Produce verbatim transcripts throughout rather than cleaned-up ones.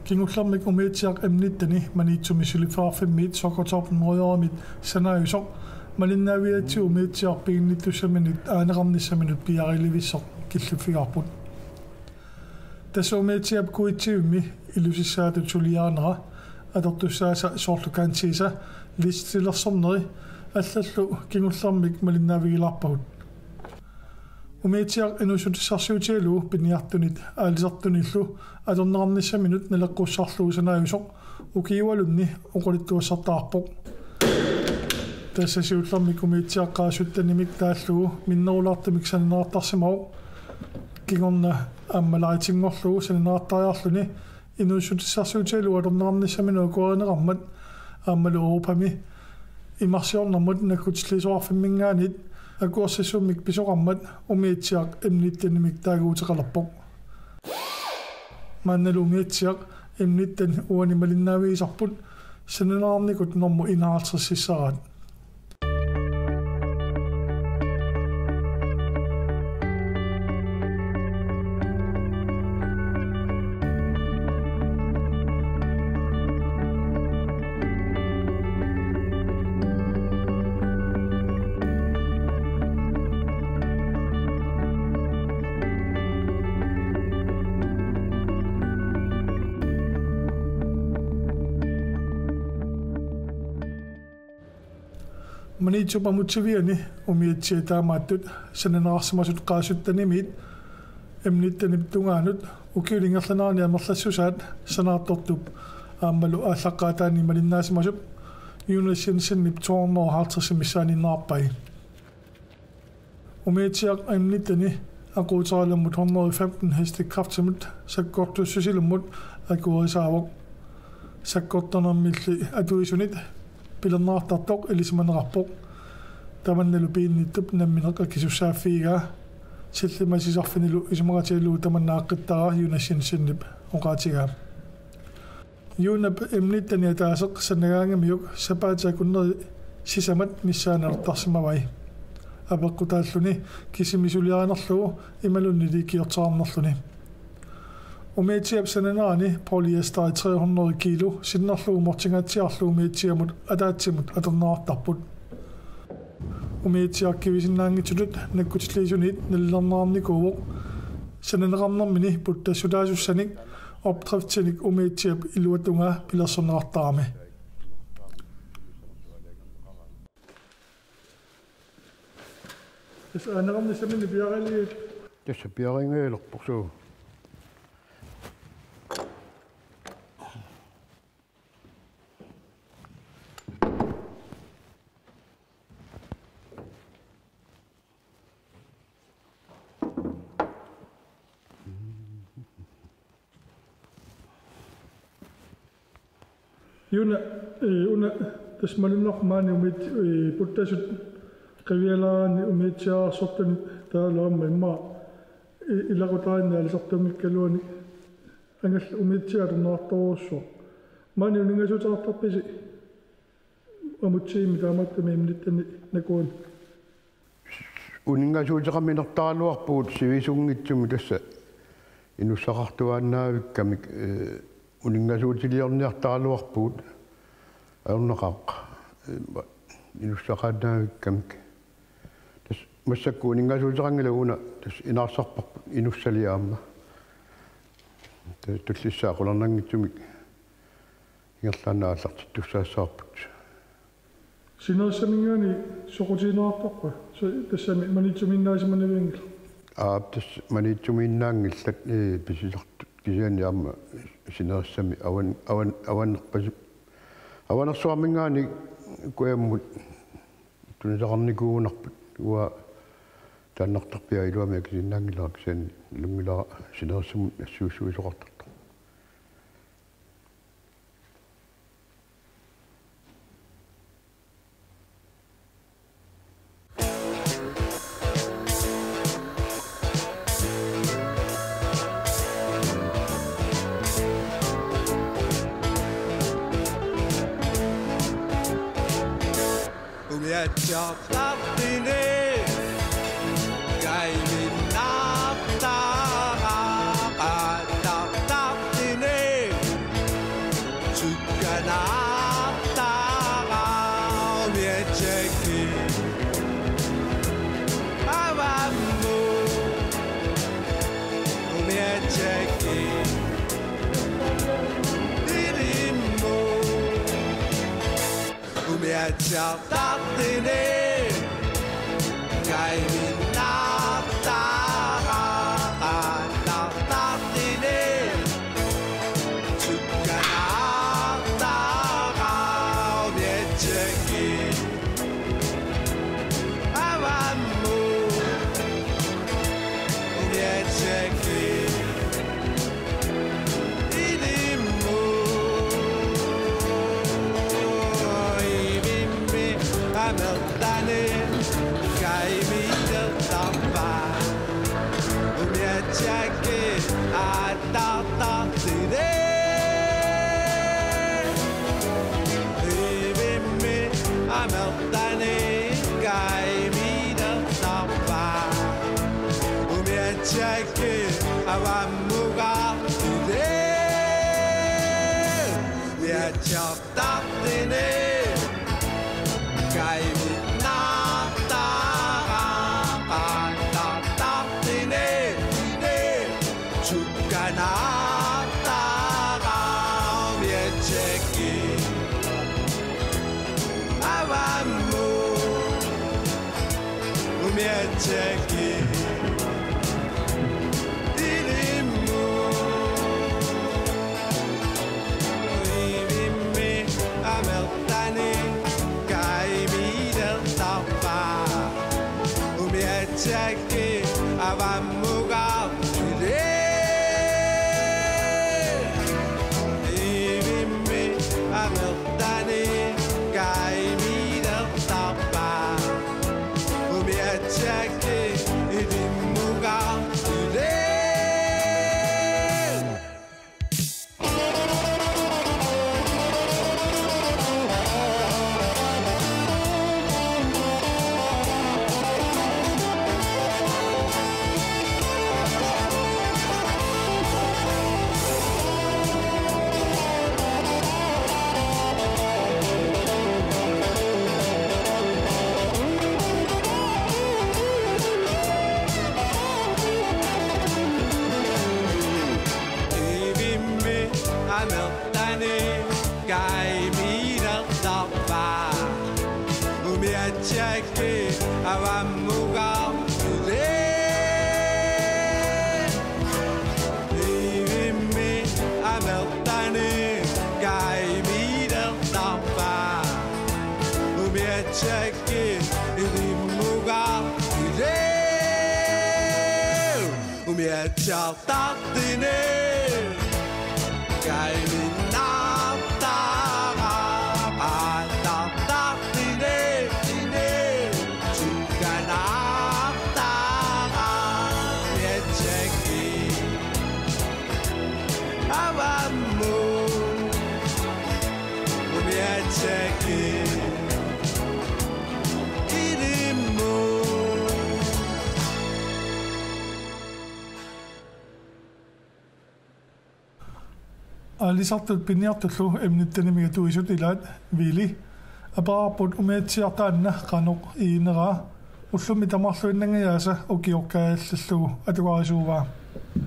Kingullermik umiatsiaq M nitten-i Maniitsumi suliffeqarfimmiit Sukkertop Nordjydermit sanaajusoq malinnaavigatsigu umiatsiaq piginnittussaminut aaneqarnissaminut piareerlivissoq killiffigaarput. Tassa umiatsiap kuitsivimmi ilusissaatut suliaanera atortussaasa soorlu kansiisa listilersorneri allallu kingullermik malinnaavigilaarpagut. Umiatsiaq inuussutissarsiutigalugu piniartunit aalisartunillu atorneqarnissaminut naleqqussarlugu sanaajusoq ukiualunni oqaluttuassartagarpoq. Tassa siullermik umiatsiaq qaasuttanimik taallugu minnerulaartumik sananeqartarsimavoq. Kingorna aamma lightinngorlugu sananeqartariarluni inuussutissarsiutigalugu atorneqarnissaminut akuerineqarmat aammalu Europami imarsiornermut nakkutilliisoqarfimminngaanniit akuersissummik pisoqarmat umiatsiaq M nitten-imik taaguuteqalerpoq. Maannalu umiatsiaq M nitten uani malinnaavigisarput sananeqarnikut normu enoghalvtredsissaraat. Maniitsup amutsiviani umiatsiat taamaattut sananeqarsimasut qaasuttanimiit M nitten-ip tungaanut ukiup ingerlanerani amerlassusaat sanaartortup aammalu aallaqqaataani malinnaasimasut Jonas Jensenip to hundrede og halvtreds missaaniinnarpai. Umiatsiaq M nitten-i aquuteralammut hundrede og femten hestekræftimut sakkortussusilummut akuerisaavoq. Sakkortunermilli atuisunit pilerneqartartoq ilisimaneqarpoq. Tamannalu piinnittup nammineq akisussaaffigigaa sillimassisarfinilu isumaqatigalugu tamanna aaqqittaraa Jonas Jensenip oqaatigaa. Jonas M nitten-i ataaseq sanagaangamiuk sapaatip akunneri sisamat missaani atortarsimavai. Apeqqutaalluni kisimi suliarinerlugu imaluunniit ikiorteqarnerluni. Umiatsiap sananerani polyester tre hundrede kilo sinnerlugu mortingaatsiarlu umiatsiamut ataatsimut atorneqartarput. Umiatsiaq kivisinnaanngitsutut nakkutilliisuniit nalilerneqarnikuuvoq sananeqarnermini puttassutaasussanik opdriftinik umiatsiap iluatungaa pilersorneqartarami. Tassa aaneqarnissaminut piareerlugit. Tassa piareerlugit. Una, eh, una tassa malunnarpoq maani umiat-, eh, puttasut qivialaaraanni umiatsiaararsortuni taavalu aamma immaqa, eh, ilaqutariinni aalisartuunngikkaluarluni angallat umiatsiaat atorneqartorujussuaq. Maani uninngasuuteqartarpisi amutsivimmi taamaattumik imnittani nakuani? Uninngasuuteqarniartaraluarpugut sivisunngitsumik tassa inussaqartuaannavikkamik, eh, uninngasuutiliorniartaraluarpugut ajornaqaaq, eh, inussaqaannavikkamik. Tassa massakkut uninngasuuteqanngilaq una tassa inaarsarparput inussali aamma. Tassa tullissaa qularnanngitsumik ingerlaannaq aallartittussaassavarput. Sinerissaminngaanniit soqutigineqartarpa? Su-, tassami Maniitsumiinnaasimaneruanngilaq. Aap, tassa Maniitsumiinnaanngillat, ee, pisisartut kisianni aamma sinerissami avan-, avan-, avanerpasi-, avanersuarminngaanniit kujammut tunisaqarnikuugunarput. Uanga taannartarpiaa iluamik akisiinnaanngilara kisianni nalunngilara sinerissamut nassuissuisoqartartoq. Umiatsiaq tartini, kaivinnaartara, tartini. Jackie. Ilimo. Umiatsiartartini. Kaiminnaartara. Qaannartartini. Sukanaartara. Umiatsiakki. Avammut. Umiatsiakki. Ilimmu. Ivimmi amertani kaimiilertarpaat. Umiatsiakki aattartartini. Ivimmi amertani kaimiilertarpaat. Umiatsiakki avammukaartini. Umiatsiartartini. Kaiminnaartara. Qaannartartini. Sukanaartara. Umiatsiakki. Avammut. Umiatsiakki. Ilimmu. Ivimmi amertani kaimiilertarpaat. Umiatsiakki avammukaartini. Ivimmi amertani kaimiilertarpaat. Umiatsiakki ilimmukaartini. Ivimmi amertani kaimiilertarpaat. Umiatsiakki avammukaartini. Ivimmi amertani kaimiilertarpaat. Umiatsiakki ilimmukaartini. Umiatsiartartini. Kaiminnaartara. Qaannartartini. Sukanaartara. Umiatsiakki. Avammut. Umiatsiakki. Ilimmu. Aalisartut piniartullu M nittenimi atuisut ilaat Vili aperaarput umiatsiaq taanna qanoq igineraa. Ullumi tamarluinnanngajaasa ukioq kaajallallugu atugarisuuvaa.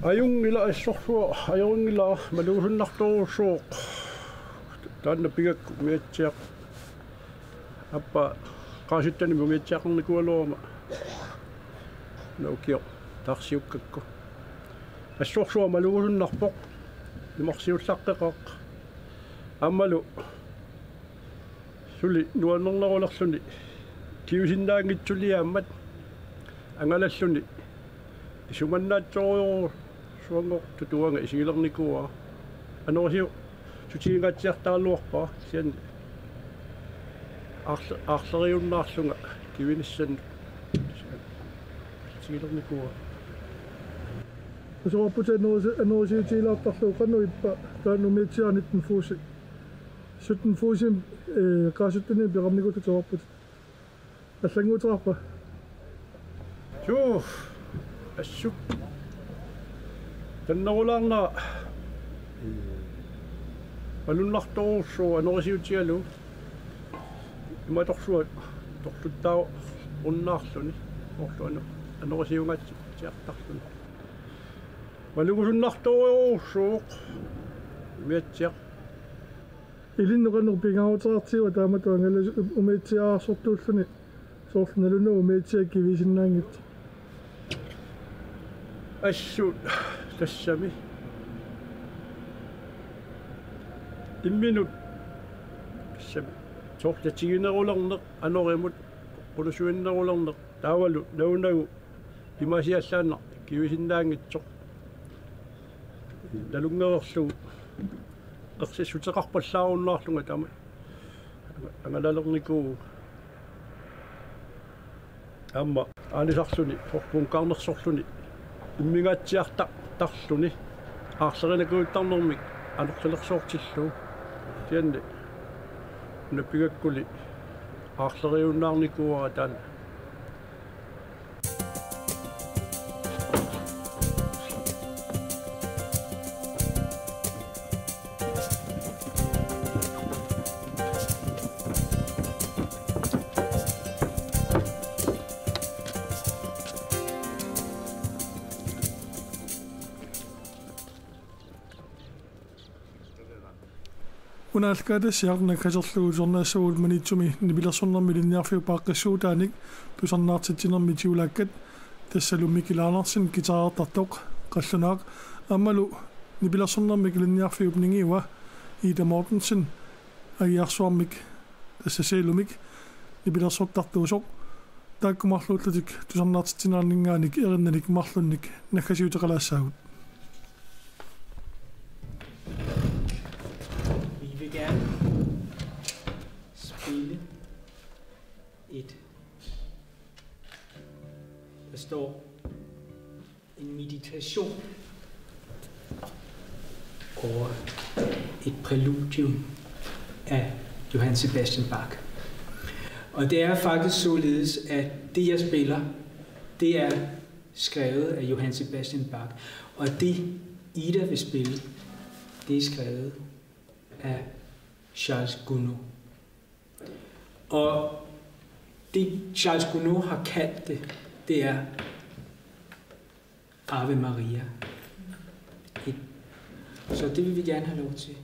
Ajunngilaq, assorsuaq ajorinngilaa, malugusunnartorujussuuvoq. Taanna pigakku umiatsiaq. Aappaa Qaasuttanimi umiatsiaqarnikuugaluaruma. Una ukioq taarsiukkakku. Assorsuaq malugusunnarpoq. Imarsiullaqqeqaaq. Aammalu suli nuannernerulerluni kivisinnaanngitsuliaammat angalalluni isumannaatsorujussuanngortut uanga isigilernikuuara. Anorisiu- sutigingaatsiartaraluarpara kisianni aarle-, aarleriunnaarlunga kivinissannut isigilernikuuara. Tasoorputit anorisi-, anorisiutigilaartarlugu, qanoq ippa taanna umiatsiaq nitten Fuusi? Sytten Fuusim, ee, Qaasuttanimi peqarnikuullutit tasoorputit. Allannguuteqarpa? Suu, assut. Tannerulaarnera malunnartorujussuuvoq anorisiutigalugu. Imatorsuaq torluttaarunnaarluni. Orlu ano-, anorisiungaatsiartarluni. Malugusunnartorujussuuvoq. Umiatsiaq. Ilinnut qanoq pingaaruteqartigiva taamatut angalasoq umiatsiaarsortuulluni soorlu nalunagu umiatsiaq kiviisinnaanngitsoq? Assut tassami. Imminut tassami. Soorlu tatiginerulerneq anorimut qunusuinnerulerneq taavalu nalunagu imaasiallaannaq kiviisinnaanngitsoq. Nalunngereerlugu ersissuteqarpallaarunnaarlunga taama angalalernikuuvugut. Aamma aalisarluni, soorlu bunkernersorluni, immingaatsiartarluni, aarlerinikuuttarnermik anorlilersoortillugu. Kisianni una pigakkuli aarleriunnaarnikuuara taanna. Una aallakaatitassiaq naggaserlugu tusarnaassavagut Maniitsumi nipilersornermi ilinniarfiup aaqqissuutaanik tusarnaartitsinermi tigulaakkat, tassalu Mikkel Andersen guitarertartoq qallunaaq, aammalu nipilersornermik ilinniarfiup ningiua Ida Mortensen agiarsuarmik, tassa cellomik nipilersortartuusoq. Taakku marluullutik tusarnaartitsinerninngaanniit erinnanik marlunnik naggasiuteqalaassaagut. Vi vil gerne spille et, der står en meditation over et præludium af Johann Sebastian Bach. Og det er faktisk således, at det, jeg spiller, det er skrevet af Johann Sebastian Bach. Og det, Ida vil spille, det er skrevet af Charles Gounod. Og det, Charles Gounod har kaldt det, det er Ave Maria. Et, så det vil vi gerne have lov til.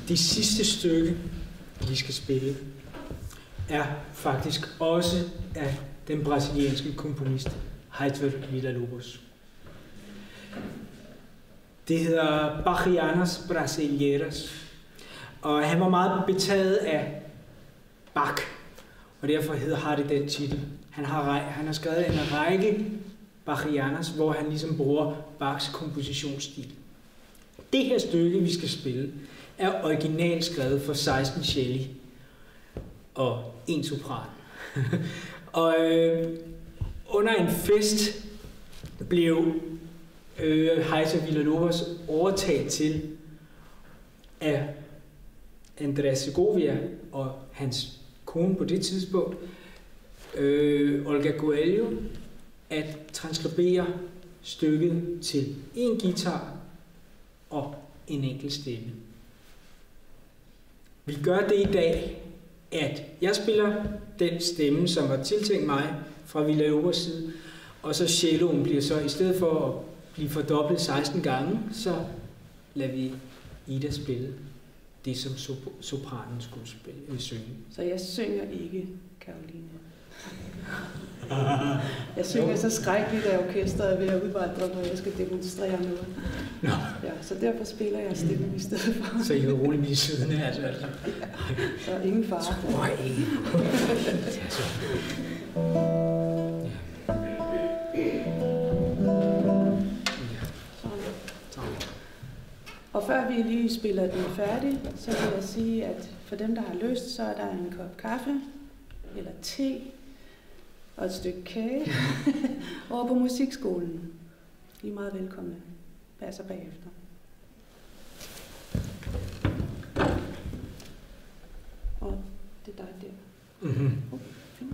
Det sidste stykke, vi skal spille, er faktisk også af den brasilianske komponist Heitor Villa-Lobos. Det hedder Bachianas Brasileiras, og han var meget betaget af Bach, og derfor hedder, har det den titel. Han har, rej- han har skrevet en række Bachianas, hvor han ligesom bruger Bachs kompositionsstil. Det her stykke, vi skal spille, er originalt skrevet for seksten celli og en sopran. Og øh, under en fest blev øh, Heitor Villa-Lobos overtalt til af André Segovia og hans kone på det tidspunkt, øh, Olga Coelho, at transkribere stykket til en guitar og en enkelt stemme. Vi gør det i dag, at jeg spiller den stemme, som var tiltænkt mig fra Villa-Lobos side, og så celloen bliver så, i stedet for at blive fordoblet seksten gange, så lader vi Ida spille det, som sop- sopranen skulle spille, øh, synge. Så jeg synger ikke, Karoline. Jeg synger så skrækkeligt, at orkestret er ved at udvandre, når jeg skal demonstrere noget. Nå, Ja, så derfor spiller jeg stemmen i stedet for. Så I kan roligt blive siddende, altså. Altså. Så ingen fare. Tror jeg ikke. Altså. Og før vi lige spiller den færdig, så vil jeg sige, at for dem, der har lyst, så er der en kop kaffe eller te og et stykke kage over på musikskolen. I er meget velkomne. Passer bagefter. Og det er dig der. Mm-hmm. Oh, fint.